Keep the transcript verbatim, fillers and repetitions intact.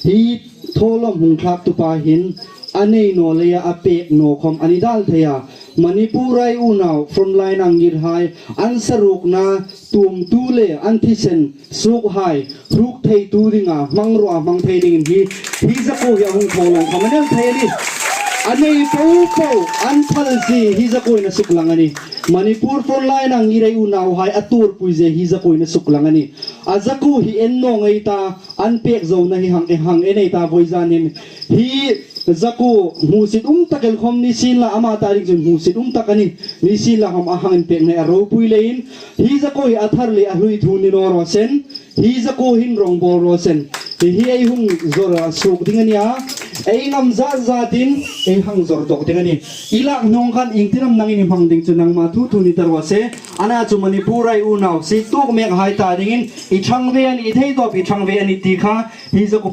Hi thawlawm hung thlaktu pa hin a nei naw leia a pek naw khawm a ni dal thei a. Manipur-a ei unau frontline-a ngirhai an saruokna tuomtu le an thisen suokhai hruk theitu dinga hmangruo a hmang thei dingin hi, hi zakuo hi a hung thawlawm khawm a ni thei a nih. A nei popo an thal zie hi zakuoin a suklang a nih. Manipur frontline-a ngir ei unauhai a tuorpui zie hi zakuoin a suklang a nih. A zakuo hi en naw ngei ta, an pek zona hi hang, hang en ei ta vawizan hin. Hi zakuo hmusit um tak el khawm ni sienla, ama ta ding chun hmusit um tak a nih. Ni sienla khawm a hang inpek nei a ropui leiin. Hi zakuo hi a thar le a hlui thu ni naw raw seh. Hi zakuo hin rawngbawl raw seh. Hi hi ei hung zawr a suok ding a nih a. Ei ngam zat zatin ei hang zawr dawk ding a nih. I lak hnung khan iengtin am nangin i hmang ding chu nangma thu thu ni ta raw seh. Ana chu Manipur-a ei unau sie tuok mek hai ta dingin i thang ve a nih, i thei tawp i thang ve a nih ti kha hi zakuo